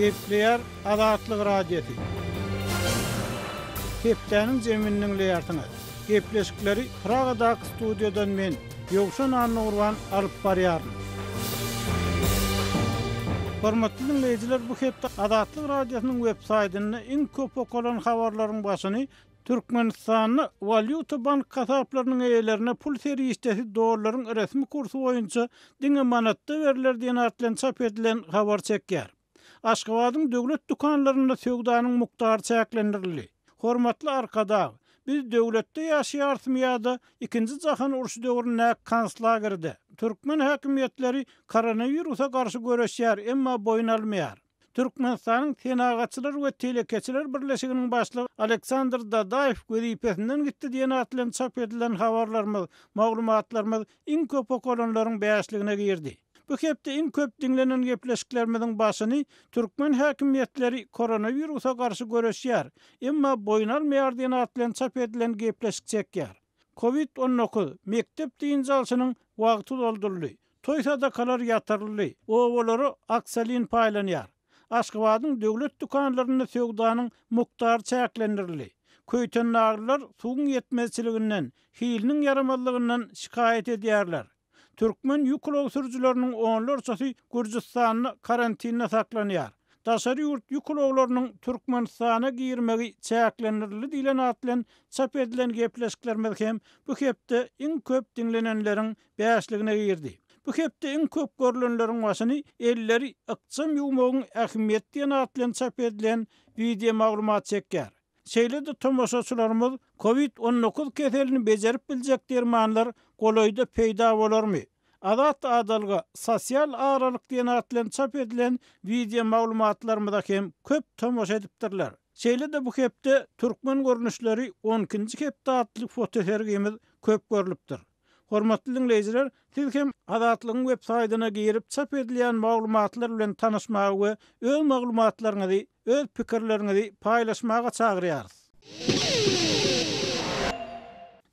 Gepleýär Azatlyk Radiosy. Hepdäniň jemini diňleýärsiňiz. Gepleşikleri Pragadaky studiýadan men, Ýowşan Annagurban alyp barýaryn. Hormatly diňleýjiler, bu hepde Azatlyk Radiosynyň websaýtynda iň köp okalan habarlaryň başyny Türkmenistanda walýuta bank hasaplarynyň eýelerine pul serişdesi dollaryň resmi kursy boýunça diňe manatda berler diýen at bilen çap edilen habar çekýär. Aşgabadyň döwlet dükanlarynda söwdanyň mukdary çäklendirildi. Hormatly Arkadag, biz döwletde ýaşaýarysmy ýa-da Ikinji jahan urşy döwründäki konslagerde? Türkmen häkimiýetleri koronawirusa garşy göreşýär, emma boýun almaýar. Türkmenistanyň Senagatçylar we telekeçiler birleşiginiň başlygy Aleksandr Dadaýew wezipesinden gitdi diýen at bilen çap edilen habarlarymyz, maglumatlarymyz iň köp okalanlaryň bäşligine girdi. Bu hepde iň köp diňlenen gepleşiklerimiziň başyny Türkmen häkimiýetleri koronawirusa garşy göreşýär, emma boýun almaýar diýen at bilen çap edilen gepleşik çekýär. Covid 19, mekdep dynç alşynyň wagty dolduryldy. Toý sadakalar ýatyryldy, obalara aksalin paýlanýar. Aşgabadyň döwlet dükanlarynda söwdanyň mukdary çäklendirildi. Köýtendaglylar suwuň ýetmezçiliginden, hiliniň ýaramazlygyndan şikaýat edýärler. Türkmen ýük ulag sürüjileriniň onlarçasy Gürjüstanda karantinde saklanýar. Daşary ýurt ýük ulaglarynyň Türkmenistana girmegi çäklendirildi diýlen at bilen çap edilen gepleşiklerimiz hem bu hepde iň köp diňlenenleriň bäşligine girdi. Bu hepde iň köp görlenleriň başyny Elleri ykjam ýuwmagyň ähmiýeti diýen at bilen çap edilen wideomaglumat çekýär. Şeýle-de tomaşaçylarymyz Covid 19 keselini bejerip biljek dermanlar golaýda peýda bolarmy? Azat adalga, sosial aralyk diýen at bilen çap edilen wideomaglumatlarymyza hem köp tomaşa edipdirler. Şeýle-de bu hepde Türkmen görnüşleri on ikinji hepde atly fotosergimiz köp görlüpdir. Hormatly diňleýjiler, siz hem Azatlygyň web saýdyna girip çap edilýän maglumatlar bilen tanyşmaga we öz maglumatlaryňyzy, öz pikirleriňizi paýlaşmaga çagyrýarys.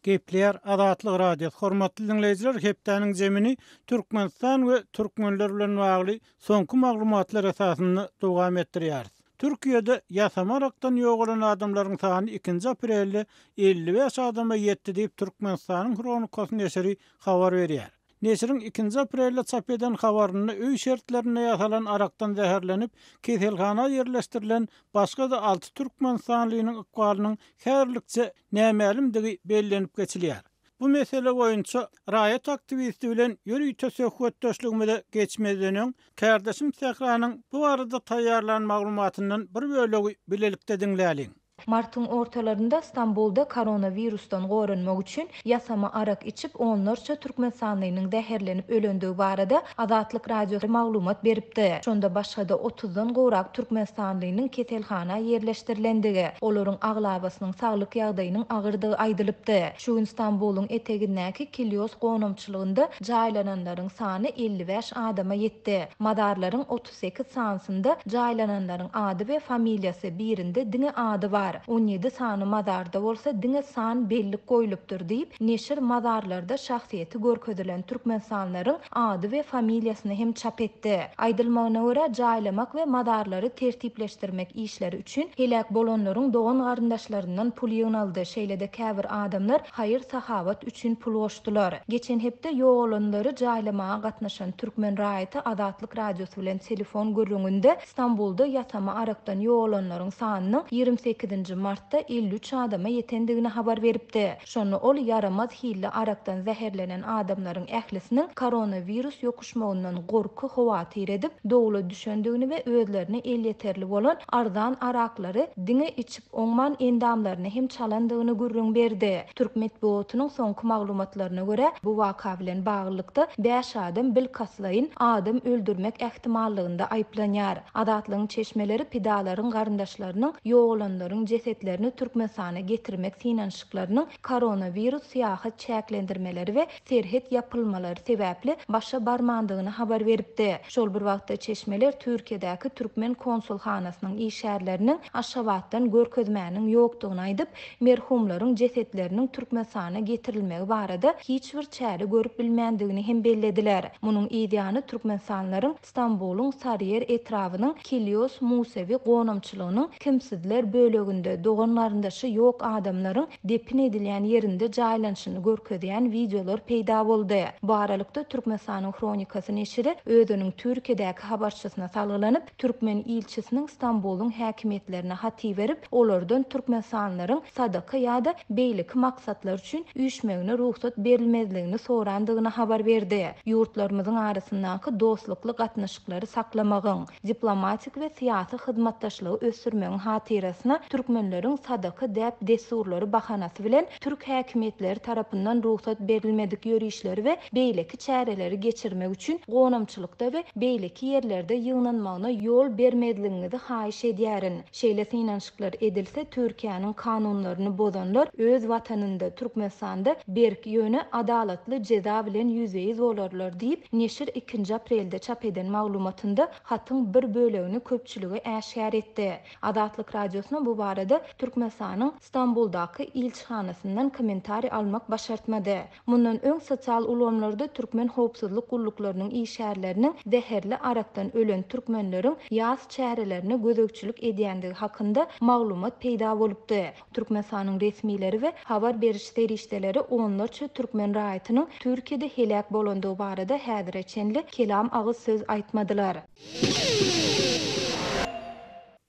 Gepleýär Azatlyk Radiosy. Hormatly diňleýjiler, hepdäniň jemini Türkmenistan we türkmenler bilen bagly soňky maglumatlar esasynda dowam etdirýäris. Türkiýede ýasama arakdan ýogalan adamlaryň sany ikinji aprelde 55 adama ýetdi diýip, Türkmenistanyň Hronikasy neşiri habar berýär. Neşiriň ikinji aprelde çap eden habarynda öý şertlerinde ýasalan arakdan zäherlenip, keselhana ýerleşdirilen başga-da alty türkmenistanlynyň ykbalynyň häzirlikçe nämälimdigi bellenip geçilýär. Bu mesele boýunça raýat aktiwisti bilen ýörite söhbetdeşligimize geçmezden öň, kärdeşim Sähranyň bu barada taýýarlan maglumatyndan bir bölegi bilelikde diňläliň. Martyň ortalarynda Stambulda koronawirusdan goranmak üçin ýasama arak içip onlarça türkmenistanlynyň zäherlenip ölendigi barada Azatlyk Radiosy maglumat beripdi. Şonda başga-da otuzdan gowrak türkmenistanlynyň keselhana ýerleşdirilendigi, olaryň aglabasynyň saglyk ýagdaýynyň agyrdygy aýdylypdy. Şu gün Stambulyň etegindäki Kilýos gonamçylygynda jaýlananlaryň sany 55 adama ýetdi. Mazarlaryň 38 sanysynda jaýlananlaryň ady we familiýasy, birinde diňe ady bar. 17 sany mazarda bolsa diňe san bellik goýlupdyr diýip, neşir mazarlarda şahsyýeti görkezilen türkmenistanlylaryň ady we familiýasyny hem çap etdi. Aýdylmagyna görä, jaýlamak we mazarlary tertipleşdirmek işleri üçin heläk bolanlaryň dogan-garyndaşlaryndan pul ýygnaldy, şeýle-de käbir adamlar haýyr-sahawat üçin pul goşdular. Geçen hepde ýogalanlary jaýlamaga gatnaşan türkmen raýaty Azatlyk Radiosy bilen telefon gürrüňinde Stambulda ýasama arakdan ýogalanlaryň sanynyň 28 nji martda 53 adama ýetendigini habar beripdi. Şonda ol ýaramaz hilli arakdan zäherlenen adamlaryň ählisiniň koronawirus ýokuşmagyndan gorky-howatyr edip, dowla düşendigini we özlerine elýeterli bolan arzan araklary diňe içip oňman endamlaryna hem çalandygyny gürrüň berdi. Türk metbugatynyň soňky maglumatlaryna görä, bu waka bilen baglylykda bäş adam bilkastlaýyn adam öldürmek ähtimallygynda aýyplanýar. Azatlygyň çeşmeleri pidalaryň garyndaşlarynyň ýogalanlaryň. türkmenleriň jesetlerini Türkmenistana getirmek synanyşyklarynyň koronawirus syýahat çäklendirmeleri we serhet ýapylmalary sebäpli başa barmandygyny habar beripdi. Şol bir wagtda çeşmeler Türkiýedäki türkmen konsulhanasynyň işgärleriniň Aşgabatdan görkezmäniň ýokdugyny aýdyp, merhumlaryň jesetleriniň Türkmenistana getirilmegi barada hiç bir çäre görüp bilmändigini hem bellediler. Munuň yzýany türkmenistanlylaryň Stambulyň Saryýer etrabynyň Kilios Musewi gonamçylygynyň kimsizler böleginde dogan-garyndaşy ýok adamlaryň depin edilýän ýerinde jaýlanyşyny görkezýän wideolar peýda boldy. Bu aralykda, Türkmenistanyň Hronikasy neşiri özüniň Türkiýedäki habarçysyna salgylanyp, türkmen ilçisiniň Stambulyň häkimiýetlerine hat iberip, olardan türkmenistanlylaryň sadaka ýa-da beýleki maksatlar üçin üýşmegine rugsat berilmezligini sorandygyny habar berdi. Ýurtlarymyzyň arasyndaky dostlukly gatnaşyklary saklamagyň, diplomatik we syýasy hyzmatdaşlygy ösdürmegiň hatyrasyna türkmenleriň sadaka däp-dessurlary bahanasy bilen türk häkimiýetleri tarapyndan rugsat berilmedik ýörişleri we beýleki çäreleri geçirmek üçin gonamçylykda we beýleki ýerlerde ýygnanmagyna ýol bermezligiňizi haýyş edýärin. Şeýle synanyşyklar edilse, Türkiýäniň kanunlaryny bozanlar öz watanynda, Türkmenistanda berk, ýöne adalatly jeza bilen ýüzbe-ýüz bolarlar diýip, neşir ikinji aprelde çap eden maglumatynda hatyň bir bölegini köpçülige äşgär etdi. Azatlyk Radiosyna bu barada Türkmenistanyň Stambuldaky ilçihanasyndan kommentariý almak başartmady. Mundan öň sosial ulgamlarda türkmen howpsuzlyk gulluklarynyň işgärleriniň zäherli arakdan ölen türkmenleriň ýas çärelerine gözegçilik edýändigi hakynda maglumat peýda bolupdy. Türkmenistanyň resmileri we habar beriş serişdeleri onlarça türkmen raýatynyň Türkiýede heläk bolandygy barada häzire çenli kelam agyz söz aýtmadylar.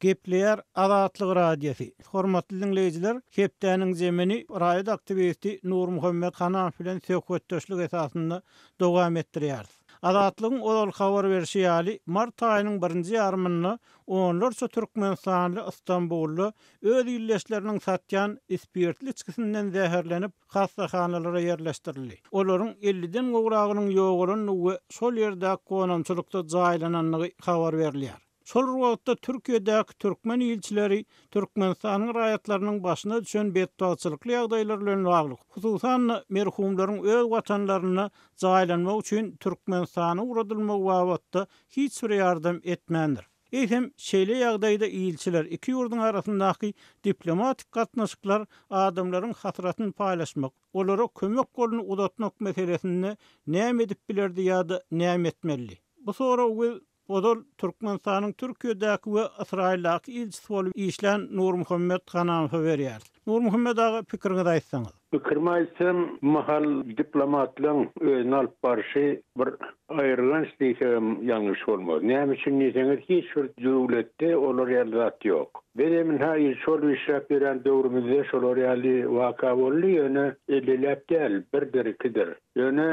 Gepleýär Azatlyk Radiosy. Hormatly diňleýjiler, hepdäniň zemini raýat aktiwisti Nurmuhammet Hanamow bilen söhbetdeşlik esasynda dowam etdirýäris. Azatlygyň ozal habar berşi ýaly, mart aýynyň birinji ýarymynda onlarça türkmenistanly Stambulda öz ildeşleriniň satýan spirtli içgisinden zäherlenip, hassahanalara ýerleşdirildi. Olaryň elliden gowragynyň ýogalandygy we şol ýerdäki gonamçylykda jaýlanandygy habar berilýär. Şol bir wagtda Türkiýedäki türkmen ilçileri Türkmenistanyň raýatlarynyň başyna düşen betbagtçylykly ýagdaýlar bilen bagly, hususan-da, merhumlaryň öz watanlarynda jaýlanmagy üçin Türkmenistana ugradylmagy babatda hiç bir ýardam etmändir. Eýsem, şeýle ýagdaýda ilçiler iki ýurduň arasyndaky diplomatik gatnaşyklar adamlaryň hasratyny paýlaşmak, olara kömek goluny uzatmak meselesinde näme edip bilerdi ýa-da näme etmelidi? Bu soragy biz Ozal Türkmenistanyň Türkiýedäki we Ysraýyldaky ilçisi bolup işlän Nurmuhammet Ganamowa berýäris. Nurmuhammet aga pikiriňizi aýtsaňyz. Pikirimi aýtsam, bu mahal diplomatlaň özüni alyp barşy bir aýyrganç diýsegem ýalňyş bolmaz. Näme üçin diýseňiz, hiç bir döwletde olar ýaly zat ýok. Bizem ynha ilçi bolup işläp ýören döwrümizde şolar ýaly waka boldy, ýöne elliläp däl, birdir, ikidir. Ýöne,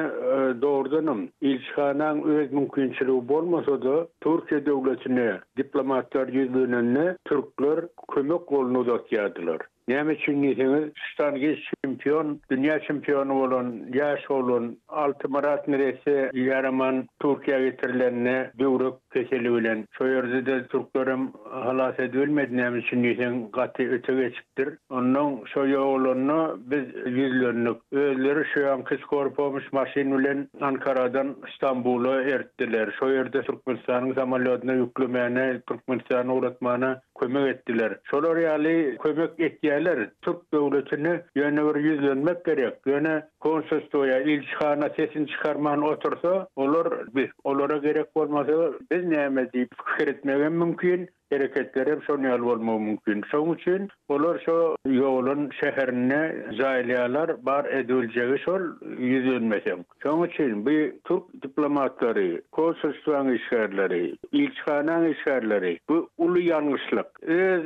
dogrudanam, ilçihanaň öz mümkinçiligi bolmasa-da, Türkiýe döwletine diplomatlar ýüzlenende, türkler kömek goluny uzatýardylar. Näme üçin diýseňiz, ştangist çempion, dünýä çempiony bolan ýaş oglan Altymyrat neresse ýaraman Türkiýä getirilende böwrek keseli bilen, şo ýerde-de türklerem halas edibilmedi, näme üçin diýseň, gaty öte geçipdir. Onnoň şo ýogalanda biz ýüzlendik. Özleri şu ýanky skor pomyş maşyn bilen Ankaradan Stambula ertdiler. Şo ýerde Türkmenistanyň samolýodyna ýüklemäne, Türkmenistana ugratmana kömek etdiler. Şolar ýaly kömek etýäler türk döwletine, ýöne bir ýüzlenmek gerek. Ýöne konsulstwo ýa ilçihana sesini çykarman otursa, olar biz, olara gerek bolmasa biz näme diýip pikir etmegem mümkin. Hereketleri hem şonuň ýaly bolmagy mümkin. Şonuň üçin olar şo ýogalan şäherinde jaýlaýarlar, bar edibiljegi şol, ýüzlenmeseň. Şonuň üçin bu türk diplomatlary, konsulstwaň işgärleri, ilçihanaň işgärleri bu uly ýalňyşlyk. Öz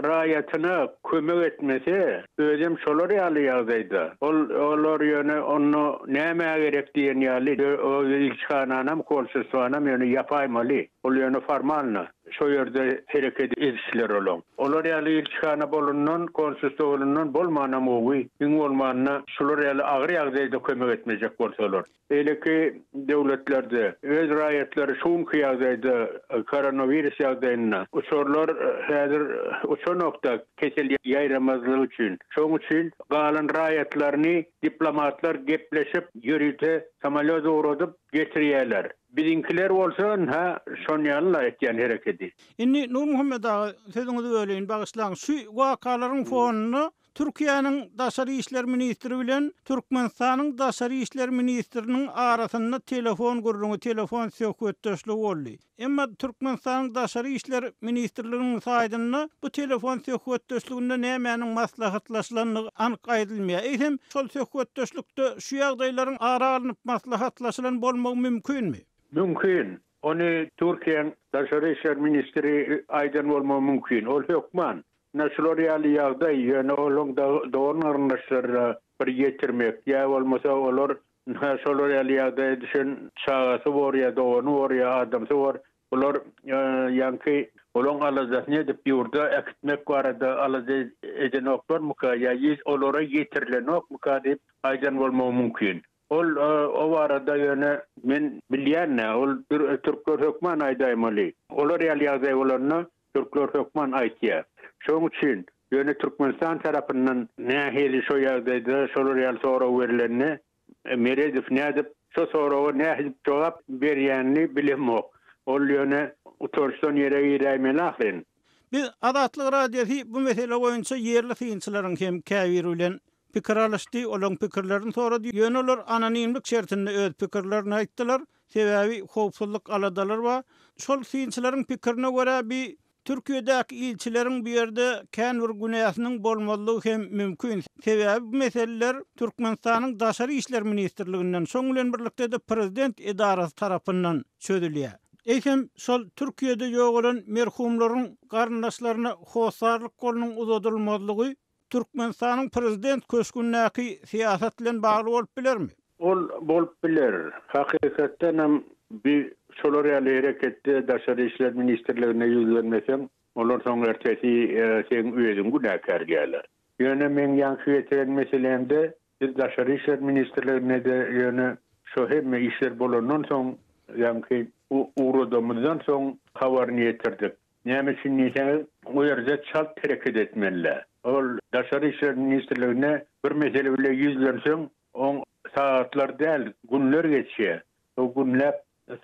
raýatyna kömek etmese, özem şolar ýaly ýagdaýda. Ol olar ýöne onda nämä gerek diýen ýaly, o ilçihananam, konsulstwanam ýöne ýapaýmaly. Ol ýöne formalno. Şo ýerde hereket edişleri olaň. Olar ýaly ilçihana bolandan, konsulstwo bolandan bolmanam gowy. Iň bolmanda şular ýaly agyr ýagdaýda kömek etmejek bolsalar. Beýleki döwletlerde öz raýatlary şu günki ýagdaýda koronawirus ýagdaýynda uçarlar häzir uçanokda kesel ýaýramazlygy üçin. Şoň üçin galan raýatlaryny diplomatlar gepleşip ýörite samolýot ugradyp getirýärler. Biziňkiler bolsa ynha şonýaly-la etýän herekedi. Indi Nurmuhammet aga sözüňizi böleýin bagyşlaň şu wakalaryň fonunda Türkiýäniň daşary işler ministri bilen Türkmenistanyň daşary işler ministriniň arasynda telefon gürrüňi, telefon söhbetdeşligi boldy. Emma Türkmenistanyň Daşary işler ministrliginiň saýtynda bu telefon söhbetdeşliginde nämäniň maslahatlaşylandygy anyk aýdylmaýar. Eýsem, şol söhbetdeşlikde şu ýagdaýlaryň ara alnyp maslahatlaşylan bolmagy mümkinmi? Mümkin. Ony Türkiýäň daşary işler ministri aýdan bolmagy mümkin. Ol hökman. Ine şular ýaly ýagdaý, ýöne olaň dogan-garyndaşlaryna bir ýetirmek, ýa bolmasa olar ynha şolar ýaly ýagdaýa düşen çagasy bor ýa dogany bor ýa adamsy bor, bular ýaňky olaň aladasyny edip ýurda äkitmek barada alada edenoklarmyka ýa olara ýetirilenokmyka diýip aýdan bolmagy mümkin. Ol o barada ýöne men bilýän-dä, ol türkler hökman aýdaýmaly. Olar ýaly ýagdaý bolanda Türkler hökman aýtýar. Şoň üçin, ýöne Türkmenistan tarapyndan nähili şo ýagdaýda şolar ýaly sorag berlende Meredow nädip şo soraga nähili jogap berýänini bilemok. Ol ýöne utançdan ýere giräýmeli ahyryn. Biz Azatlyk Radiosy bu mesele boýunça ýerli synçylaryň hem käbiri bilen pikir alyşdy, olaryň pikirlerini sorady, ýöne olar anonimlik şertinde öz pikirlerini aýtdylar. Sebäbi howpsuzlyk aladalary bar. Şol synçylaryň pikirine görä bi Türkiýedäki ilçileriň bu ýerde kän bir günäsiniň bolmazlygy hem mümkin. Sebäbi bu meseleler Türkmenistanyň Daşary işler ministrliginden, şoň bilen birlikde-de prezident edarasy tarapyndan çözülýär. Eýsem, şol Türkiýede ýogalan merhumlaryň garyndaşlaryna hossarlyk golunyň uzadylmazlygy Türkmenistanyň Prezident köşgündäki syýasat bilen bagly bolup bilermi? Ol bolup biler. Hakykatdanam bi şolar ýaly hereketde Daşary işler ministrligine ýüzlenmeseň, olar soň ertesi seň özüňi günäkärleýärler. Ýöne meň ýaňky getiren meselämde biz Daşary işler ministrligine-de ýöne şo hemme işler bolandan soň ýaňky ugradamyzdan soň habaryny ýetirdik. Näme üçin diýseňiz, o ýerde çalt hereket etmeli. Ol Daşary işler ministrligine bir mesele bile ýüzlenseň, oň sagatlar däl, günler geçýär. O günläp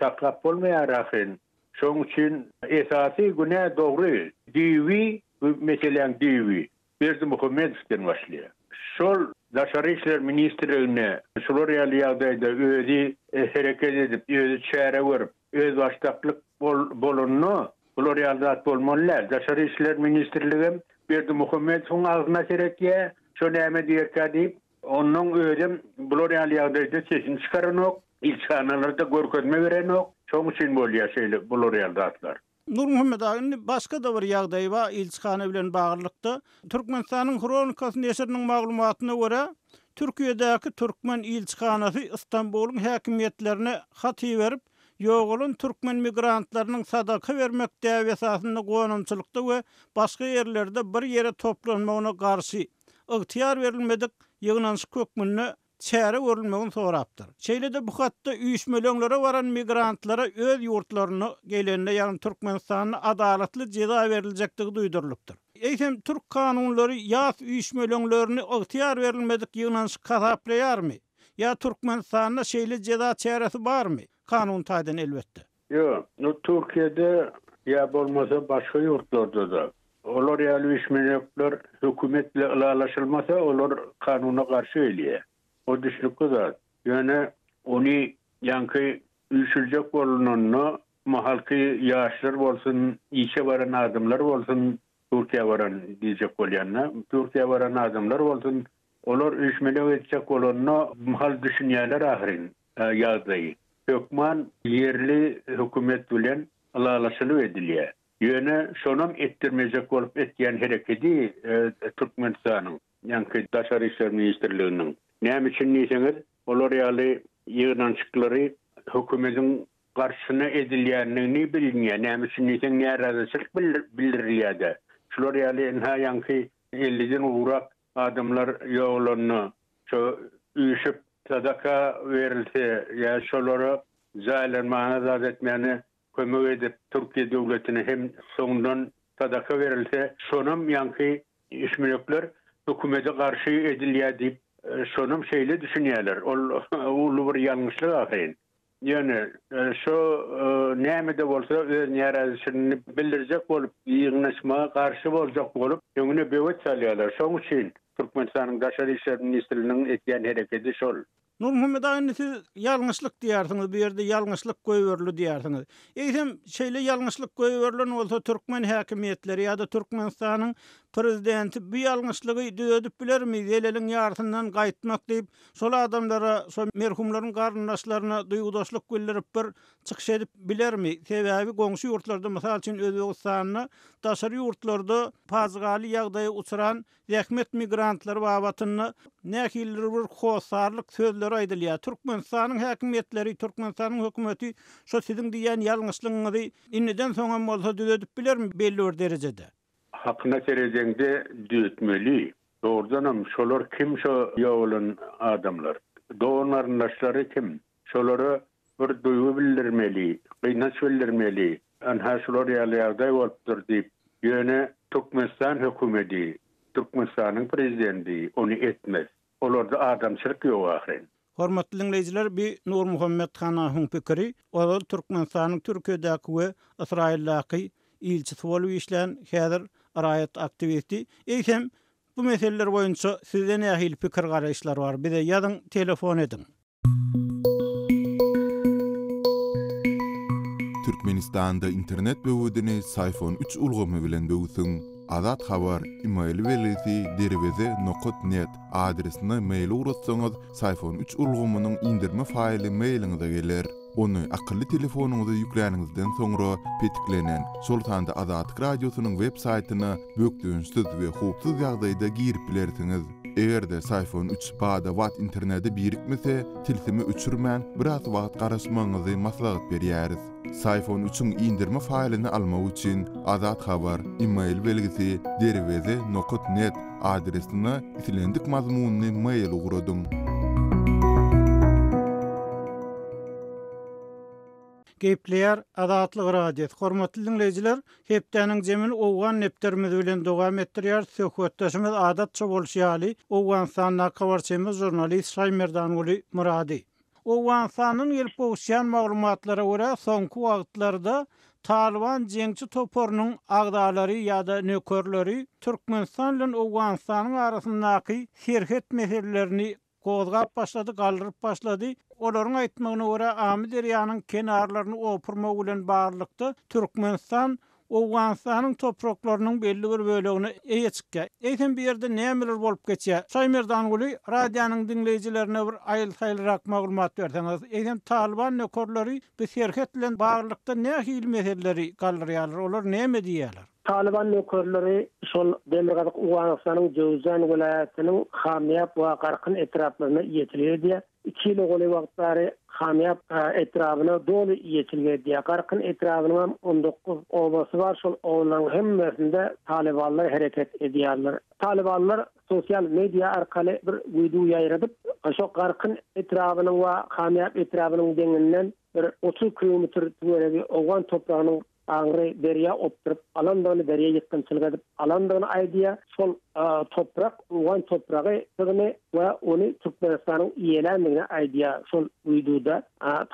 saklap bolmaýar ahyryn. Şoň üçin esasy günä dogry, düýbi, bu meseläň düýbi Berdimuhamedowden başlaýar. Şol Daşary işler ministrligine şular ýaly ýagdaýda özi hereket edip, özi çäre görüp, özbaşdaklyk bolanda bular ýaly zat bolmaly däl. Daşary işler ministrligem Berdimuhamedowyň agzyna seretýär, şo näme diýerkä diýip, onnoň özem bular ýaly ýagdaýda sesini çykaranok, ilçihanalarda görkezme berenok. Şoň üçin bolýar şeýle bular ýaly zatlar. Nurmuhammet aga, indi başga-da bir ýagdaý bar ilçihana bilen baglylykda. Türkmenistanyň Hronikasy neşiriniň maglumatyna görä, Türkiýedäki türkmen ilçihanasy Stambulyň häkimiýetlerine hat iberip, ýogalan türkmen migrantlarynyň sadaka bermek däbi esasynda gonamçylykda we başga ýerlerde bir ýere toplanmagyna garşy ygtyýar berilmedik ýygnanyşyk hökmünde çäre görülmegini sorapdyr. Şeýle-de bu hatda üýşmeleňlere baran migrantlara öz ýurtlaryna gelende, ýagny Türkmenistanda adalatly jeza beriljekdigi duýdurylypdyr. Eýsem, türk kanunlary ýas üýşmeleňlerini ygtyýar berilmedik ýygnanyşyk hasaplaýarmy? Ýa Türkmenistanda şeýle jeza çäresi barmy? Kanun taýdan elbetde. Ýok, Türkiýede ýa bolmasa başga ýurtlarda-da olar ýaly üýşmelekler hökümet bile ylalaşylmasa, olar kanuna garşy gelýär. O düşnükli zat. Ýöne ony ýaňky üýşüljek bolunanda mahalky ýaşlar bolsun, işe baran adamlar bolsun, Türkiýä baran diýjek bolýan-da, Türkiýä baran adamlar bolsun, olar üýşmelek etjek bolanda mahal düşünýärler ahyryn. ýagdaýy hökman ýerli hökümet bilen ylalaşylyp edilýär. Ýöne şonam etdirmejek bolup etýän herekedi Türkmenistanyň, ýaňky Daşary işler ministrliginiň. Näme üçin diýseňiz, olar ýaly ýygnanyşyklary hökümediň. garşysyna edilýändigini bilinýär. Näme üçin diýseň närazyçylyk bildirilýär-de. Şular ýaly ynha ýaňky elliden gowrak adamlar ýogalanda şo üýşüp sadaka berilse ýa şolara jaýlanmagyna zat etmäne kömek edip Türkiýe döwletine hem soňundan sadaka berilse şonam ýaňky Işmilekler hökümete garşy edilýär diýip, şonam şeýle düşünýärler. Ol uly bir ýalňyşlyk ahyryn. Ýöne şo näme-de bolsa öz närazyçylygyny bildirjek bolup, ýygnaşmaga garşy boljak bolup, öňüne böwet salýarlar. Şoň üçin Türkmenistanyň Daşary işler ministrliginiň edýän herekedi şol. Nurmuhammet aga indi siz ýalňyşlyk diýýärsiňiz, bu ýerde ýalňyşlyk goýberildi diýýärsiňiz. Eýsem, şeýle ýalňyşlyk goýberilen bolsa türkmen häkimiýetleri ýa-da Türkmenistanyň prezidenti bu ýalňyşlygy düzedip bilermi, zeleliň ýarysyndan gaýtmak diýip, şol adamlara, şo merhumlaryň garyndaşlaryna duýgudaşlyk bildirip bir çykyş edip bilermi? Sebäbi goňşy ýurtlarda, mysal üçin Özbegistanda daşary ýurtlarda pajygaly ýagdaýa uçran Zähmet migrantlary babatynda nähilidir bir hossarlyk sözleri aýdylýar. Türkmenistanyň häkimiýetleri, Türkmenistanyň hökümeti şo siziň diýýän ýalňyşlygyňyzy indiden soňam bolsa düzedip bilermi belli bir derejede? Hakyna seredeňde düzetmeli. Dogrudanam şolar kim şo ýogalan adamlar? Dogan-garyndaşlary kim? Şolara bir duýgy bildirmeli, gynanç bildirmeli, ynha şular ýaly ýagdaý bolupdyr diýip. Ýöne Türkmenistan hökümedi, Türkmenistanyň prezidenti ony etmez. Olarda adamçylyk ýok ahyryn. Hormatly diňleýjiler bi Nurmuhammet Hanahyň pikiri, ozal Türkmenistanyň Türkiýedäki we Ysraýyldaky ilçisi bolup işlän, häzir raýat aktiwisti. Eýsem, bu meseleler boýunça sizde nähili pikir-garaýyşlar bar? Bize ýazyň, telefon ediň. Türkmenistanda internet böwedini Syfon üç ulgamy bilen böwsüň. Azat Habar, email belgisi derweze nokat net adresine mail ugratsaňyz Syfon üç ulgamynyň indirme faýly mailiňize geler. Ony akylly telefonyňyza ýükläniňizden soňra petiklenen, şol sanda Azatlyk Radiosynyň web saýtyna bökdençsiz we howpsuz ýagdaýda girip bilersiňiz. Eger-de Syfon üç bada-bat internete birikmese, tilsimi öçürmän, biraz wagt garaşmagyňyzy maslahat berýäris. Syfon üçiň indirme faýlyny almak üçin Azat Habar, email belgisi, derweze nokat net adresine islendik mazmunly mail ugradyň. Gepleýär Azatlyk Radiosy. Hormatly diňleýjiler, hepdäniň jemini Owgan depderimiz bilen dowam etdirýäris. Söhbetdeşimiz adatça bolşy ýaly, Owganystandaky habarçymyz žurnalist Şaýmerdanguly Myrady. Owganystandan gelip gowuşýan maglumatlara görä, soňky wagtlarda Talyban jeňçi toparynyň agzalary ýa-da nökerleri Türkmenistan bilen Owganystanyň arasyndaky serhet meselelerini gozgap başlady, galdyryp başlady. Olaryň aýtmagyna görä, Amyderýanyň kenarlaryny opurmak bilen baglylykda, Türkmenistan Owganystanyň topraklarynyň belli bir bölegine eýe çykýar. Eýsem bu ýerde nämeler bolup geçýär? Şaýmerdanguly, radionyň diňleýjilerine bir aýyl-saýylrak maglumat berseňiz, eýsem Talyban nökerleri bu serhet bilen baglylykda nähili meseleleri galdyrýarlar, olar näme diýýärler? Talyban nökerleri şol demirgazyk Owganystanyň Jöwzjan welaýatynyň Hamýap we Garkyn etraplaryna eýeçilik edýär. Iki ýyla golaý wagt bäri Hamýap etrabyna doly eýeçilik edýär. Garkyn etrabynyňam 19 obasy bar, şol obalaryň hemmesinde talybanlar hereket edýärler. Talybanlar sosial media arkaly bir wideo ýaýradyp, şo Garkyn etrabynyň we Hamýap etrabynyň deňinden bir 30 kilometr töweregi owgan topragynyň aňry derýa opduryp alandygyny, derýa ýykgynçylyk edip alandygyny aýdýar. Şol toprak owgan topragydygyny we ony Türkmenistanyň iýeländigini aýdýar şol wideoda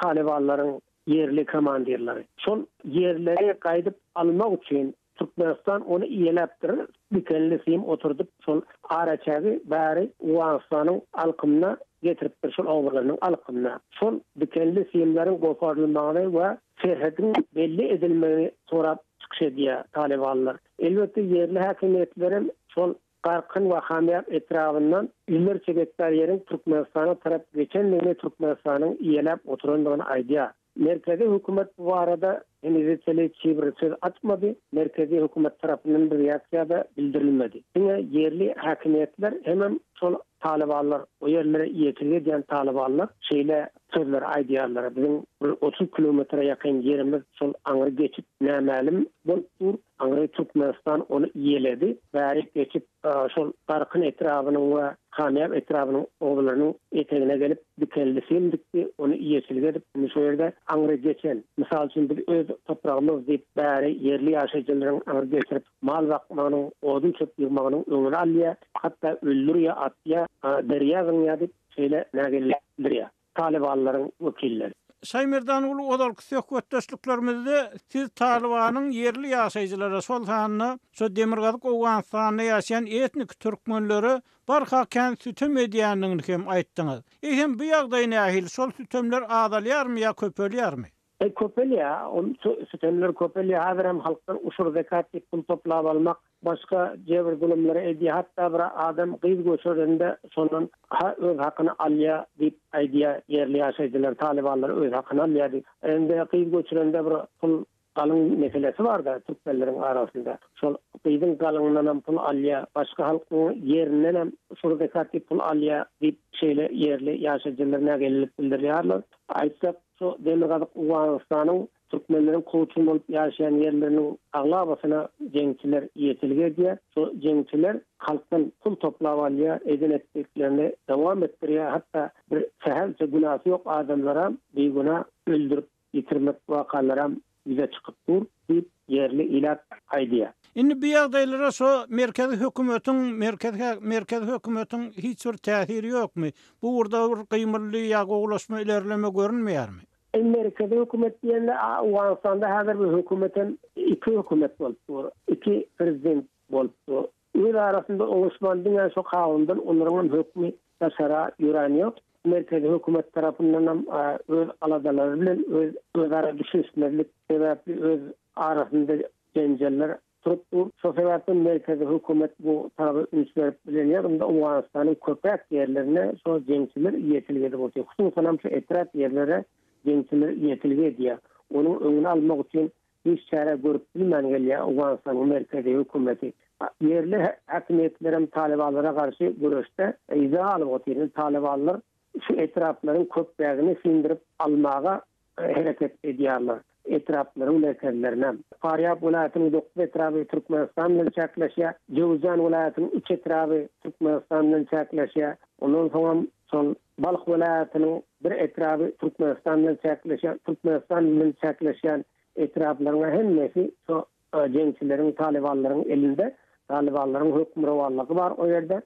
talybanlaryň ýerli komandirleri. Şol ýerleri gaýdyp almak üçin Türkmenistan ony iýeläpdir, dikenli sim oturdyp şol araçägi bäri Owganystanyň alkymyna getiripdir şol obalarynyň alkymyna. Şol dikenli simleriň goparylmagyny we serhediň belli edilmegini sorap çykyş edýär talybanlar. Elbetde ýerli häkimiýetlerem şol Garkyn we Hamýap etrabyndan ýüzlerçe gektar ýeriň Türkmenistana tarap geçendigini Türkmenistanyň iýeläp oturandygyny aýdýar. Merkezi hökümet bu barada henize çenli bir söz açmady, merkezi hökümet tarapyndan bir reaksiýa-da bildirilmedi. Diňe ýerli häkimiýetler hemem şol. Talybanlar, o ýerlere eýeçilik edýän talybanlar şeýle sözleri aýdýarlar, Biziň bir 30 kilometre ýakyn ýerimiz şol aňry geçip nämälim bolup dur. Aňry Türkmenistan ony eýeledi. Bärik geçip şol Garkyn etrabynyň we Kamýap etrabynyň obalarynyň etegine gelip dikeldi, sim dikdi, ony eýeçilik edip, indi şo ýerde aňry geçen, mysal üçin biz öz topragymyz diýip bäri ýerli ýaşaýjylaryň aňry geçirip mal bakmagynyň, odun-çöp ýygmagynyň öňüni alýar, hatda öldürýär, atýar, derýa zyňýar diýip şeýle nägilelik bildirýär. Talybanlaryň wekilleri. Şaýmerdanguly ozalky söhbetdeşliklerimizde siz Talybanyň ýerli ýaşaýjylara, şol sanda şo demirgazyk Owganystanda ýaşaýan etniki türkmenlere barha kän sütem edýändigini hem aýtdyňyz. Eýsem bu ýagdaý nähili, şol sütemler azalýarmy ýa köpelýärmi? E köpelýär, ol sütemler köpelýär. Häzirem halkdan uşur zekat diýip pul toplap almak, başga jebir-zulumlary edýär. Hatda bir adam gyz göçürende şondan ha öz hakyny alýar diýip aýdýar ýerli ýaşaýjylar, talybanlar öz hakyny alýar diýip. Indi gyz göçürende bir pul galyň meselesi bar-da türkmenleriň arasynda. Şol gyzyň galyňyndanam pul alýar, başga halkyň ýerindenem uşur zekat diýip pul alýar diýip şeýle ýerli ýaşaýjylar nägilelik bildirýärler. Aýtsak, Şu demirgazyk Owganystanyň türkmenleriň kowçum bolup ýaşaýan ýerleriniň aglabasyna jeňçiler eýeçilik edýär. Şu jeňçiler halkdan pul toplap alýar, eden-etdiklerini dowam etdirýär, hatda bir sähelçe günäsi ýok adamlaram bigünä öldürip ýitirmek wakalaram ýüze çykyp dur diýip, ýerli ilat aýdýar. Indi bu ýagdaýlara şo merkezi hökümetiň merkezi merkezi hökümetiň hiç bir täsiri ýokmy? Bu ugurda bir gymyldy ýa gowulaşma ilerleme görünmeýärmi? Indi merkezi hökümet diýende Owganystanda häzir bir hökümetem iki hökümet bolup dur. Iki prezident bolup dur. Öz arasynda oňuşman diňe şo Kabuldan olaryňam hökmi daşara ýörän ýok. Merkezi hökümet tarapyndanam öz aladalary bilen öz özara düşünişmezlik sebäpli öz arasynda jenjeller turup dur. Şo sebäpden merkezi hökümet bu talaba üns berip bilenýär. Indi Owganystanyň köpräk ýerlerine şo jeňçiler eýeçilik edip otyr. Hususanam şu etrap ýerlere jeňçiler eýeçilik edýär. Onuň öňüni almak üçin hiç çäre görüp bilmän gelýär Owganystanyň merkezi hökümeti. Ýerli häkimiýetlerem talybanlara garşy göreşde yza galyp otyr. Indi talybanlar şu etraplaryň köprägini syndyryp almaga hereket edýärler. Etraplaryň merkezlerine. Farýab welaýatynyň dokuz etraby Türkmenistan bilen çäkleşýär. Jöwüzjan welaýatynyň üç etraby Türkmenistan bilen çäkleşýär. Ondan soňam şol Balh welaýatynyň bir etraby Türkmenistan bilen çäkleşýär. Türkmenistan bilen çäkleşýän etraplaryň hemmesi şo jeňçileriň, talybanlaryň elinde. Talybanlaryň hökmürowanlygy bar o ýerde.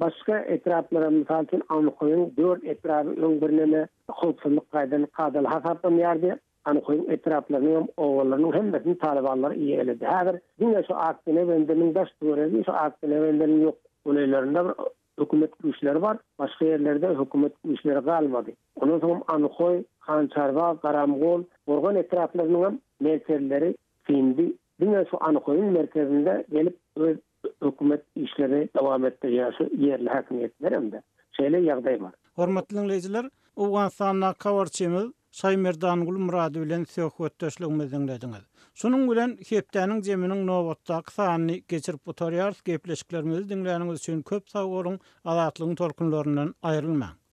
Başga etraplara, mysal üçin, Anhoýyň dört etraby öň birneme howpsuzlyk taýdan kadaly hasaplanýardy. Anhoýyň etraplarynyň hem obalarynyň hemmesini talybanlar eýeledi. Häzir diňe şu Akdene bendiniň daş-töweregi, şu Akdene bendiniň ýok golaýlarynda bir hökümet güýçleri bar. Başga ýerlerde hökümet güýçleri galmady. Ondan soňam Anhoý, Hançarbag, Garamgol, Gorgan etraplarynyňam merkezleri syndy. Diňe şu Anhoýyň merkezinde gelip öz hökümet işlerini dowam etdirýär şu ýerli häkimiýetlerem-de. Şeýle ýagdaý bar. Hormatly diňleýjiler, Owganystandaky habarçymyz Şaýmerdanguly Myrady bilen söhbetdeşligimizi diňlediňiz. Şunuň bilen hepdäniň jeminiň nobatdaky sanyny geçirip gutarýarys. Gepleşiklerimizi diňläniňiz üçin köp sag boluň, Azatlygyň tolkunlaryndan aýrylmaň!